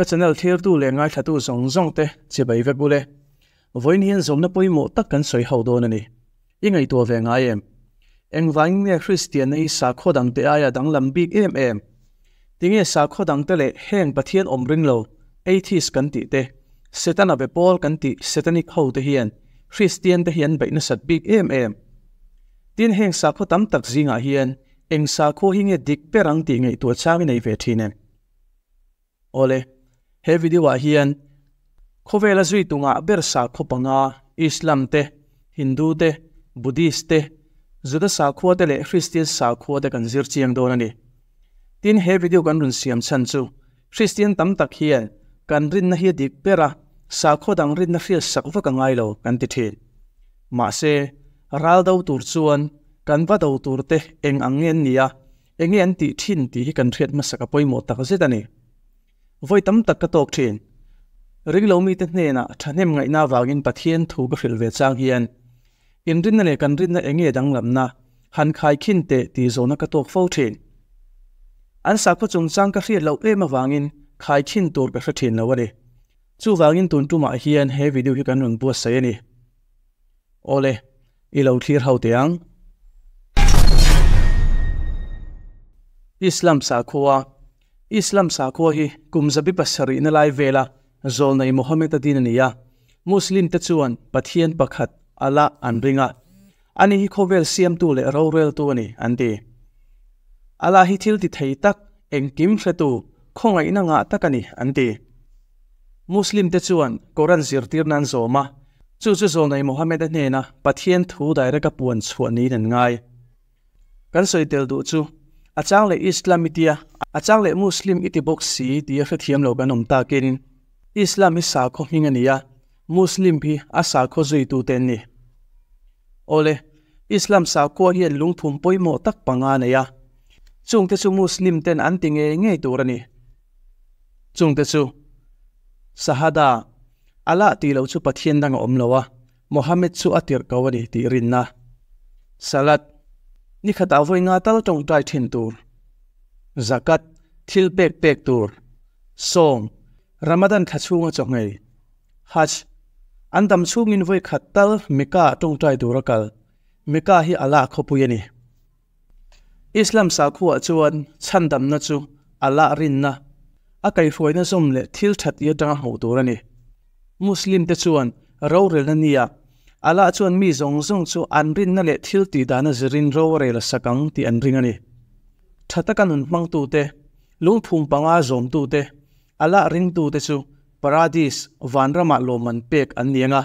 Ka channel thirtu leh ngaithlatu zawng zawng te chibai vek ule. Vawiin hian zawmna pawimawh tak kan sawi ho dawn a ni. I ngaihtuah ve ngai em? Engvangin nge Kristianna hi sakhaw dangte aia danglam bik em em? Tinge sakhaw dangte leh heng Pathian awm ring lo, atheist kan tih te, Setana be pawl kan tih satanic ho te hian Kristian te hi an beih nasat bik em em? Tin heng sakhaw tam tak zingah hian eng sakhaw hi nge dik ber ang tih ngaihtuah chang i nei ve thin em? Awle, he video ah hian khawvela zui tungah ber sakhaw panga Islam te, Hindu te, Buddhist te, Juda sakhua te leh Christian sakhua te kan zir chiang dawn a ni. Tin, he video kan rawn siam chhan chu Christian tam tak hian kan rinna hi a dik ber a, sakhaw dang rinna hriat sak vak a ngai lo kan ti thin. Mahse, ral do tur chuan kan va do tur te eng ang nge an ni a, Enge an tih thin tih hi kan hriat hmasak a pawimawh tak zet a ni. Vawi tam tak ka tawk thin. Ringlo mite hnenah thahnem ngaihna avangin Pathian thu ka hrilh ve chang hian inrinna leh kan rinna enge danglamna han khai khin teh tih zawhna ka tawk fo thin. An sakhaw chungchang ka hriat loh em avangin khai khin tur ka hre thin lo a ni. Chuvangin tun tumah hian he video hi kan rawn buatsaih a ni. Awle. I lo thlir ho teh ang. Islam sakhua Islam sakhua hi kum zabi pasarihna lai vela zawlnei Mohammed-a din a ni a. Muslim te chuan Pathian pakhat, Allah, an ring a. Ani hi khawvel siamtu leh roreltu a ni, an ti. Allah hi thil ti thei tak, engkim hretu, khawngaihna ngah tak a ni, an ti. Muslim te chuan Koran zirtirna an zawm a, chu chu zawlnei Mohammed-a hnena Pathian thu direct a puan chhuah niin an ngai. Kan sawi tel duh chu, a chang leh Islam i tia, a chang leh Muslim i ti bawk si tia hrethiam lo kan awm takin, Islam hi sakhaw hming a ni a, Muslim hi a sakhaw zuitute an ni. Awle, Islam sakhua hian lungphum pawimawh tak panga a nei a, chungte chu Muslim ten an ti ngei ngei tur a ni. Chungte chu, Sahada, Allah tih loh chu Pathian dang a awm lo a, Mohammed chu a tirh ko a ni tih rinna. Salat, ni khatah vawi nga tal tawngtai thin tur. Zakat, thil pek pek tur. Sawm, Ramadan thla chhunga chawhngei. Hajj, an dam chhungin vawi khat tal Mecca ah tawngtai tur a kal. Mecca hi Allah khawpui a ni. Islam sakhuaah chuan chhandamna chu Allah rinna, a kaihhruaina zawm leh thil that i atanga hmuh tur a ni. Muslim te chuan rorelna nia Allah chuan mi zawng zawng chu an rinna leh thil tih dana zirin rorel a sak ang tih an ring a ni. Tha taka nun hmangtute, lungphum panga zawmtute, Allah ringtute chu Paradis, vanramah lawmman pek an ni ang a.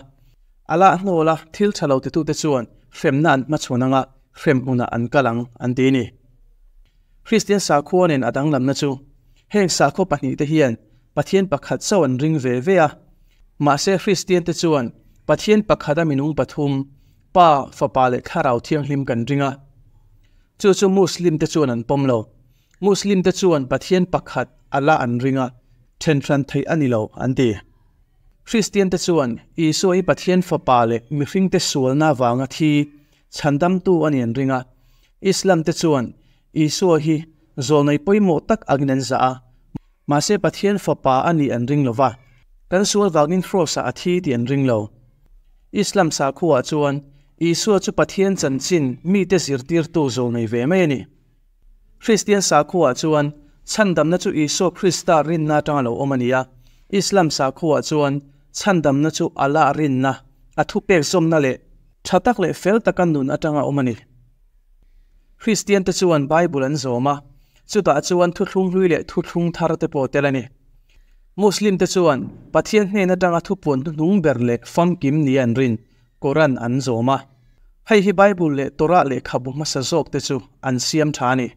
Allah hnawla thil tha lo titute chuan hremna an hmachhawn ang a, hrem hmunah an kal ang, an ti a ni. Kristian sakhua nen a danglamna chu, heng sakhaw pahnihte hian Pathian pakhat chauh an ring ve ve a. Mahse Kristiante chuan Pathian pakhata minung pathum, Pa, Fapa leh Thlarau Thianghlim kan ring a. Chu chu Muslim-te chuan an pawm lo. Muslim te chuan Pathian pakhat Allah an ring a, then hran theih a ni lo, an ti. Kristian te chuan Isua hi Pathian fapa leh mihring te sualna avanga thi chhandamtu a ni an ring a. Islam te chuan Isua hi zawlnei pawimawh tak angin an zah a, mahse Pathian fapa a nih an ring lo va, kan sual vangin Kraws-ah a thi tih an ring lo. Islam sakhuaah chuan Isua chu Pathian chanchin mite zirtirtu zawlnei ve mai a ni. Kristian sakhuaah chuan chhandamna chu Isua Krista rinna atanga lo awm a ni a. Islam sakhuaah chuan chhandamna chu Allah rinna, a thupek zawmna leh tha tak leh fel taka nun atanga awm a ni. Kristiante chuan Bible an zawm a, chutah chuan thuthlung hlui leh thuthlung thar te pawh tel a ni. Muslim-te chuan Pathian hnen atanga thupuan hnuhnung ber leh famkim nia an rin Koran an zawm a. Hei hi Bible leh Torah lehkhabu hmasa zawk te chu an siam tha a ni.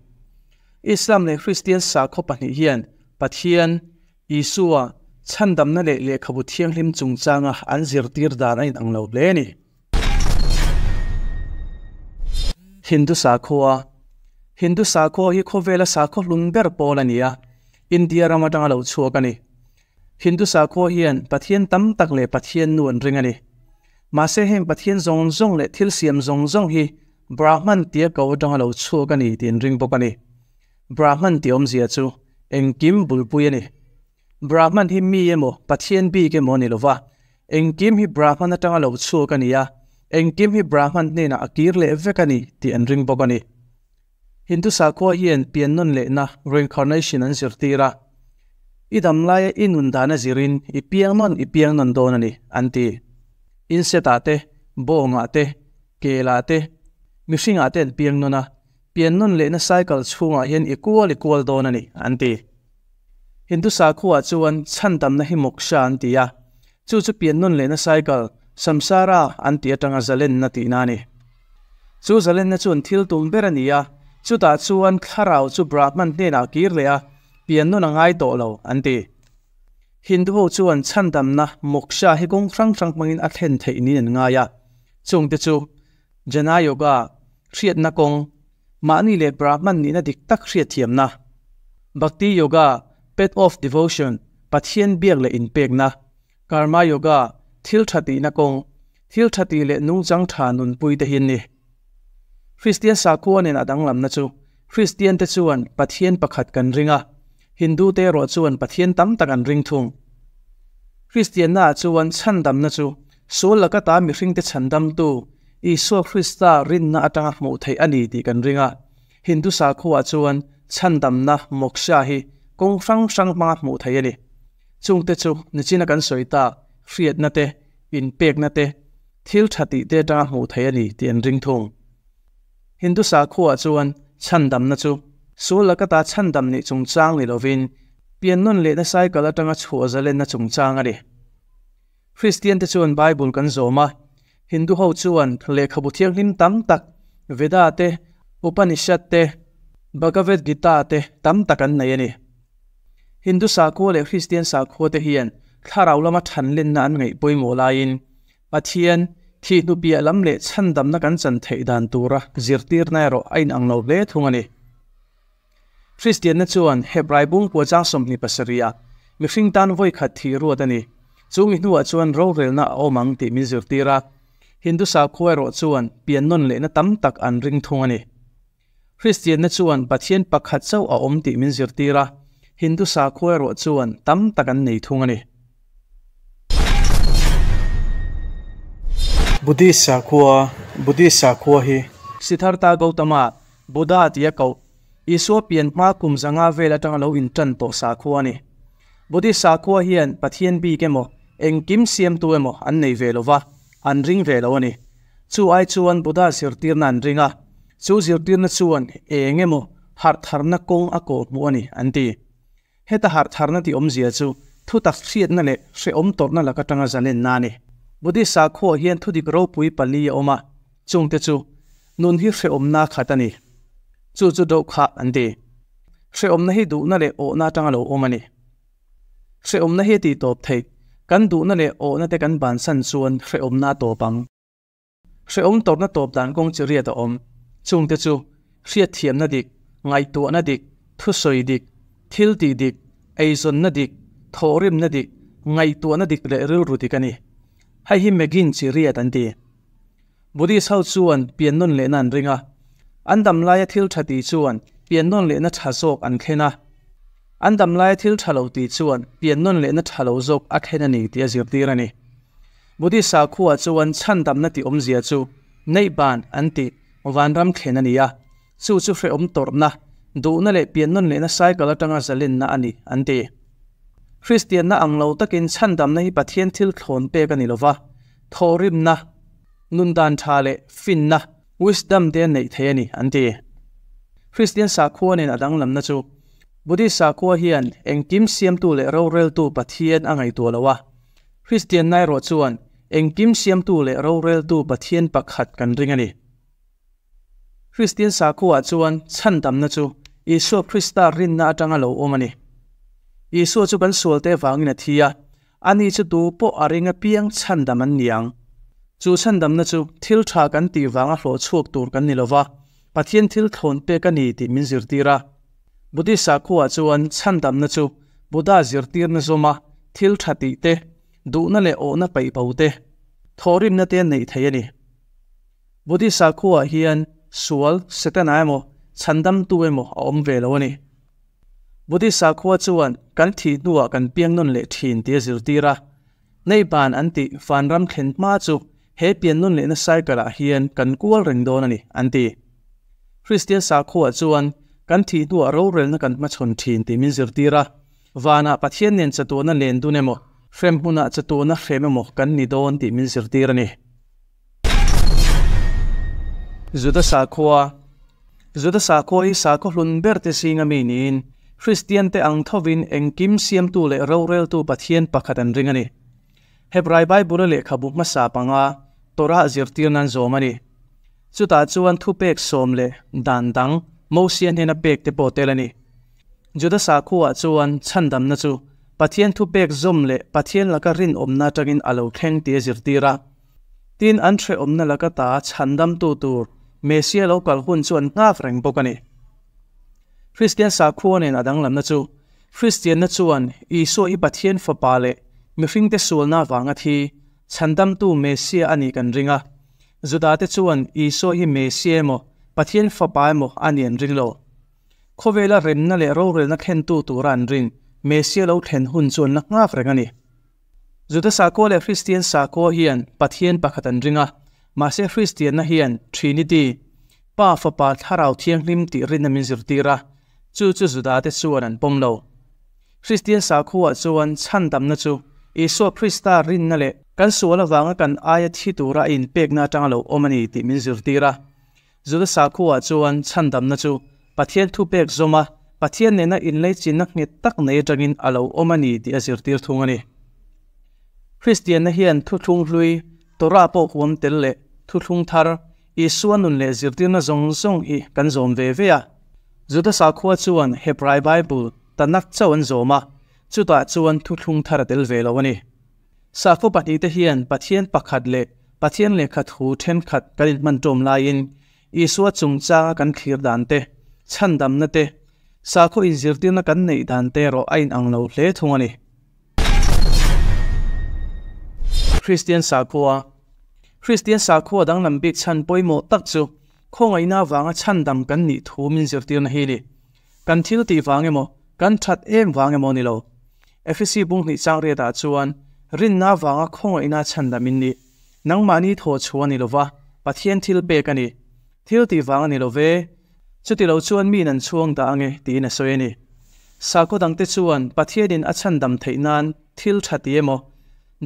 Islam leh Kristian sakhaw pahnih hian Pathian, Isua, chhandamna leh lehkhabu thianghlim chungchanga an zirtir dan a inang lo hle a ni. Hindu sakhua Hindu sakhua hi khawvela sakhaw hlun ber pawl a ni a, India ram atanga lo chhuak a ni. Hindu sakhua hian Pathian tam tak leh Pathian nu an ring a ni. Mahse heng Pathian zawng zawng leh thil siam zawng zawng hi Brahman tia ko atanga lo chhuak a ni tih an ring bawk a ni. Brahman tih awmzia chu engkim bulpui a ni. Brahman hi mi emaw, Pathian bik emaw a ni lo va, engkim hi Brahman atanga lo chhuak a ni a, engkim hi Brahman hnenah a kir leh vek a ni tih an ring bawk a ni. Hindu sakhua hian piannawn lehna, reincarnation, an zirtir a. I dam laia i nun dan a zirin i piangnawn i piangnawn dawn a ni, an ti. Inset-ah te, bawngah te, kelah te, mihringah te an piangnawn a, piannawn lehna cycle chhungah hian i kual i kual dawn a ni, an ti. Hindu sakhua chuan chhandamna hi moksha an ti a, chu chu piannawn lehna cycle, samsara, an tih atanga zalenna tihna a ni. Chu zalenna chu an thil tum ber a ni a, chutah chuan thlarau chu Brahman hnenah a kir leh a, piannawn a ngai tawh lo, an ti. Hindu ho chuan chhandamna, moksha, hi kawng hrang hrang hmangin a thlen theih niin an ngai a, chungte chu Jnana Yoga, hriatna kawng, Mahni leh Brahman nihna dik tak hriatthiamna, Bhakti Yoga, Path of Devotion, Pathian biak leh inpekna, Karma Yoga, thil tha tihna kawng, thil tha tih leh nungchang tha nunpui te hi an ni. Kristian sakhua nen a danglamna chu, Kristian te chuan Pathian pakhat kan ring a, Hindu te erawh chuan Pathian tam tak an ring thung. Kristianna ah chuan chhandamna chu sual laka ta mihringte chhandamtu Isua Krista rinna atanga hmuh theih a ni tih kan ring a. Hindu sakhuaah chuan chhandamna, moksha, hi kawng hrang hrang hmanga hmuh theih a ni. Chungte chu nichina kan sawi tak hriatna te, inpekna te, thil tha tih te atanga hmuh theih a ni tih an ring thung. Hindu sakhuaah chuan chhandamna chu sual laka ta chhandam nih chungchang ni lovin piannawn lehna cycle atanga chhuah zalenna chungchang a ni. Kristiante chuan Bible kan zawm a, Hindu ho chuan lehkhabu thianghlim tam tak, Veda te, Upanishad te, Bhagavad Gita te tam tak an nei a ni. Hindu sakhua leh Kristian sakhua te hian thlarau lama thanlenna an ngaih pawimawh laiin Pathian, thih hnu piah lam leh chhandamna kan chan theih dan tura zirtirna erawh a inang lo hle thung a ni. Kristianna chuan Hebrai bungkua chang 27 ah mihring tan vawi khat thih ruat a ni. Chu mi hnuah chuan rorelna a awm ang tih min zirtir a. Hindu sakhua erawh chuan piannawn lehna tam tak an ring thung a ni. Kristianna chuan Pathian pakhat chauh a awm tih min zirtir a, Hindu sakhua erawh chuan tam tak an nei thung a ni. Buddhist sakhua, Buddhist sakhua hi. Siddhartha Gautama, Buddha tia koh, Isua pian hma kum zanga vel atanga lo intan tawh sakhua a ni. Buddhist sakhua hian Pathian bik emaw, engkim siamtu emaw an nei ve lo va, an ring ve lo a ni. Chu ai chuan Buddha zirtirna an ring a, chu zirtirna chuan eng emaw harhtharna kawng a kawhhmuh a ni, an ti. Heta harhtharna tih awmzia chu thutak hriatna leh hrehawm tawrhna lak atanga zalenna a ni. Buddhist sakhuaah hian thudik ropui pali a awm a, chungte chu, Nun hi hrehawmna khat a ni. Chu chu doh kha an ti. Hrehawmna hi duhna leh awhna atanga lo awm a ni. Hrehawmna hi a tihtawp theih. Kan duhna leh awhna te kan bansan chuan hrehawmna a tawp ang. Hrehawm tawrhna tawp dan kawng chi riat a awm. Chungte chu, hriatthiamna dik, ngaihtuahna dik, thusawi dik, thil tih dik, eizawnna dik, thawhrimna dik, ngaihtuahna dik leh rilru dik a ni. Hei hi Megin chi riat an ti. Buddhist ho chuan piannawn lehna an ring a. An dam laia thil tha ti chuan piannawn lehna tha zawk an thlen a. An dam laia thil tha lo ti chuan piannawn lehna tha lo zawk a thlen a ni tih a zirtir a ni. Buddhist sakhua chuan chhandamna tih awmzia chu neihban an tih vanram thlen a ni a, chu chu hrehawm tawrhna, duhna leh piannawn lehna cycle atanga zalenna a ni an ti. Kristianna ang lo takin chhandamna hi Pathian thil thlawn pek a ni lova, thawhrimna, nundan tha leh finna, wisdom, te a neih thei a ni an ti. Kristian sakhua nen a danglamna chu Buddhist sakhua hian engkim siamtu leh roreltu Pathian a ngaihtuah lo a, Kristianna erawh chuan engkim siamtu leh roreltu Pathian pakhat kan ring a ni. Kristian sakhuaah chuan chhandamna chu Isua Krista rinna atanga lo awm a ni. Isua chu kan sualte avangin a thi a, ani chu tu pawh a ring apiang chhandam an ni ang. Chu chhandamna chu thil tha kan tih vanga hlawh chhuak tur kan ni lova, Pathian thil thlawn pek a ni tih min zirtir a. Buddhist sakhuaah chuan chhandamna chu Buddha zirtirna zawma thil tha tih te, duhna leh awhna paih bo te, thawhrimna te a neih thei a ni. Buddhist sakhuaah hian sual, Setana emaw, chhandamtu emaw a awm ve lo a ni. Buddhist sakhua chuan kan thih hnuah kan piang nawn leh thin tih a zirtir a. Neiban an tih vanram thlen hma chu he pian nawn lehna cycle ah hian kan kual reng dawn a ni, an ti. Kristian sakhua chuan kan thih hnuah rorelna kan hmachhawn thin tih min zirtir a. Vanah Pathian nen chatuahna len dun emaw, hrem hmunah chatuahna hrem emaw kan ni dawn tih min zirtir a ni. Juda sakhua Juda sakhua hi sakhaw hlun ber te zinga mi niin Kristian te ang thovin engkim siamtu leh roreltu Pathian pakhat an ring a ni. Hebrai Bible-a lehkhabu hmasa panga Torah zirtir nan zawm a ni. Chutah chuan thupek sawm leh dan dang Mosia hnena pek te pawh tel a ni. Juda sakhuaah chuan chhandamna chu Pathian thupek zawm leh Pathian laka rinawmna atangin a lo thleng tih a zirtir a. Tin, an hrehawmna laka ta chhandamtu tur Messia lo kal hun chu an nghak reng bawk a ni. Kristian sakhua nen a danglamna chu Kristianna chuan Isua hi Pathian Fapa leh mihringte sualna avanga thi chhandamtu Messia a nih kan ring a. Judate chuan Isua hi Messia emaw, Pathian Fapa emaw a nih an ring lo. Khawvela remna leh rorelna thlentu tura an rin Messia lo thlen hun chu an la nghak reng a ni. Juda sakhua leh Hristian sakhua hian Pathian pakhat an ring a, mahse Hristianna hian Trinity, Pa, Fapa, Thlarau Thianghlim tih rinna min zirtir a, chu chu Judate chuan an pawm lo. Hristian sakhuaah chuan chhandamna chu Isua Krista rinna leh kan sual avanga kan aia thi tura a inpekna atanga lo awm a ni tih min zirtir a. Juda sakhuaah chuan chhandamna chu Pathian thupek zawma Pathian nena inleichinna nghet tak nei atangin a lo awm a ni tih a zirtir thung a ni. Kristianna hian thuthlung hlui, Torah pawh huam tel leh thuthlung thar, Isua nun leh zirtirna zawng zawng hi kan zawm ve ve a. Juda sakhua chuan Hebrai Bible Tanakh chauh an zawm a, chutah chuan thuthlung thar a tel ve lo a ni. Sakhaw pahnihte hian Pathian pakhat leh Pathian lehkha thu thenkhat kan inhman ṭawm laiin Isua chungchanga kan thlir dan te, chhandamna te, sakhaw inzirtirna kan neih dan te erawh a inang lo hle thung a ni. Kristian sakhua Kristian sakhua danglam bik chhan pawimawh tak chu khawngaihna avanga chhandam kan nih thu min zirtirna hi a ni. Kan thil tih vang emaw, kan that em vang emaw ni lo. Efesi bung hnih chang riatah chuan rinna avanga khawngaihna chhandam in ni. Nangmahni thaw chhuah a ni lova, Pathian thil pek a ni. Thil tih vang a ni lo ve. Chuti lo chuan miin an chhuang dah ange tiin a sawi a ni. Sakhaw dangte chuan Pathianin a chhandam theih nan thil tha ti emaw,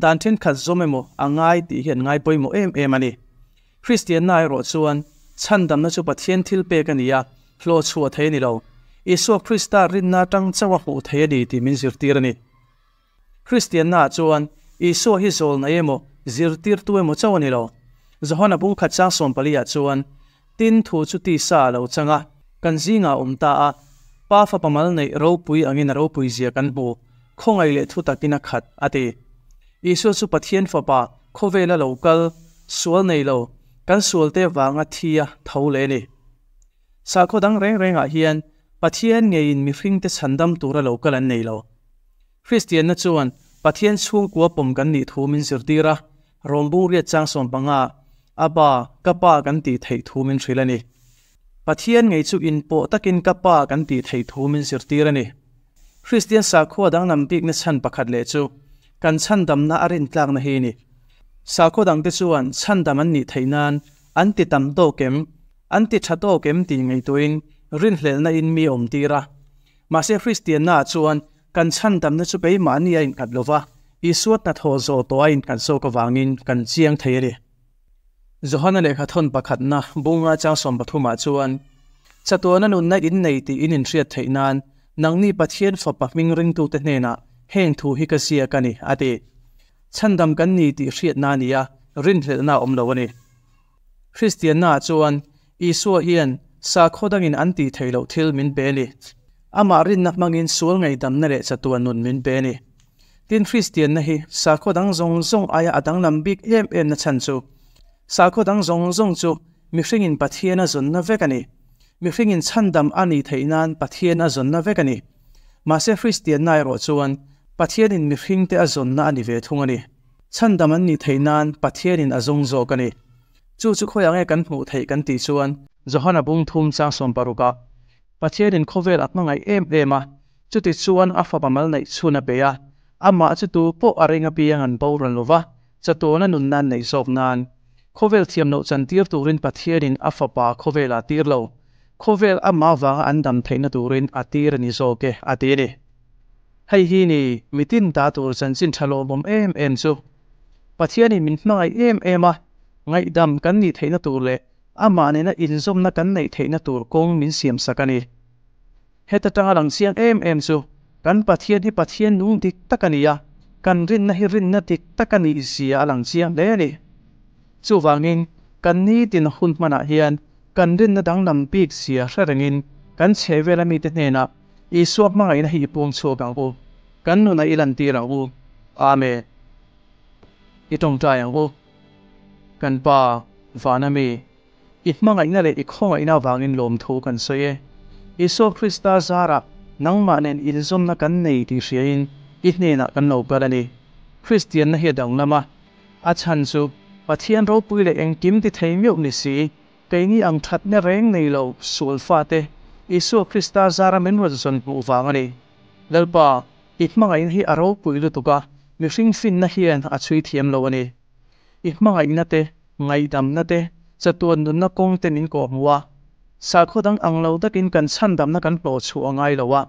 dan thenkhat zawm emaw a ngai tih hi an ngai pawimawh em em a ni. Kristianna erawh chuan chhandamna chu Pathian thil pek a ni a, hlawh chhuah thei a ni lo. Isua Krista rinna atang chauh a hmuh thei a ni tih min zirtir a ni. Kristiannaah chuan Isua hi zawlnai emaw, zirtirtu emaw chauh a ni lo. Johana bung khat chang sawmpaliah chuan, Tin, thu chu tisa a lo chang a, kan zingah a awm ta a, Pa fapa mal neih ropui angin a ropui zia kan hmu, khawngaih leh thu takin a khat, a ti. Isua chu Pathian Fapa, khawvela lo kal, sual nei lo, kan sualte vanga thi a tho leh a ni. Sakhaw dang reng rengah hian Pathian ngeiin mihringte chhandam tura lo kal an nei lo. Kristianna chuan Pathian chhungkua pawm kan nih thu min zirtir a, Rawmbung riat chang 15, Abba, ka Pa kan tih theih thu min hrilh a ni. Pathian ngei chu inpawh takin ka Pa kan tih theih thu min zirtir a ni. Kristian sakhua danglam bikna chhan pakhat leh chu kan chhandamna a rintlakna hi a ni. Sakhaw dangte chuan chhandam an nih theih nan an ti tam tawk em, an ti tha tawk em tih ngaihtuahin rinhlelhna in mi awm tir a. Mahse Kristiannaah chuan kan chhandamna chu keimahni a innghat lo va, Isua hnathawh zawh tawh a innghat zawk avangin kan chiang thei a ni. Johana lehkha thawn pakhatna bunga chang 13 ah chuan, Chatuana nunna in nei tih in inhriat theih nan nangni Pathian Fapa hming ringtute hnenah heng thu hi ka ziak a ni, a ti. Chhandam kan ni tih hriatna a ni a, rinhlelhna a awm lo a ni. Kristiannaah chuan Isua hian sakhaw dangin an tih theih loh thil min pe a ni. Amah rinna hmangin sual ngaihdamna leh chatuan nun min pe a ni. Tin, Kristianna hi sakhaw dang zawng zawng aia a danglam bik em em na chhan chu sakhaw dang zawng zawng chu mihringin Pathian a zawnna vek a ni. Mihringin chhandam a nih theih nan Pathian a zawnna vek a ni. Mahse Kristianna erawh chuan Pathianin mihringte a zawnna a ni ve thung a ni. Chhandam an nih theih nan Pathianin a zawng zawk a ni. Chu chu khawiah nge kan hmuh theih kan tih chuan Johana bung thum chang 60 ah Pathianin khawvel a hmangaih em em a. Chutichuan a Fapa mal neih chhun a pe a, amah chu tu pawh a ring apiang an boral lo va, chatuana nunna an neih zawk nan. Khawvel thiam loh chantir turin Pathianin a Fapa khawvelah a tir lo. Khawvel amah avanga an dam theihna turin a tir a ni zawk e, a ti a ni. Hei hi ni mitin ta tur chanchin tha lawmawm em em chu. Pathianin min hmangaih em em a, ngaihdam kan nih theihna tur leh amah nena inzawmna kan neih theihna tur kawng min siamsak a ni. Heta tanga lang chiang em em chu kan Pathian hi Pathian nung dik tak a ni a, kan rinna hi rinna dik tak a nih zia a lang chiang hle a ni. Chuvangin, kan nitin hun hmanah hian kan rinna danglam bik zia hre rengin kan chhehvela mite hnenah Isua hmangaihna hi i pum chhuak ang u. Kan nunah i lantir ang u. Amen. I tawngtai ang u. Kan Pa, Vana mi, i hmangaihna leh i khawngaihna avangin lawmthu kan sawi e. Isua Krista zarah nangmah nen inzawmna kan nei tih hriain i hnenah kan lo kal a ni. Kristianna hi a danglam a. A chhan chu Pathian ropui leh engkim ti thei meuh ni si, Keini ang thatna reng nei lo sual fate Isua Krista zara min rawn zawn hmuh vang a ni. Lalpa, i hmangaihna hi a ropui lutuk a, mihring finna hian a chhui thiam lo a ni. I hmangaihna te, ngaihdamna te, chatuan nunna kawng te min kawhhmuh a. Sakhaw dang ang lo takin kan chhandamna kan hlawh chhuah a ngai lo a,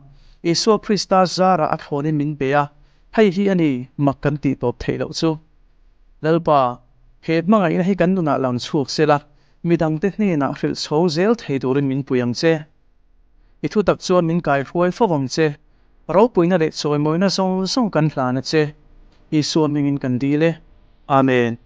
Isua Krista zara a thlawnin min pe a, hei hi a ni mak kan tih tawp theih loh chu. Lalpa, he hmangaihna hi kan nunah lang chhuak sela, midangte hnenah hrilh chhawng zel thei turin min pui ang che. I thutak chuan min kaihruai fo ang che. Ropuina leh chawimawina zawng zawng kan hlan a che. Isua hmingin kan dil e. Amen.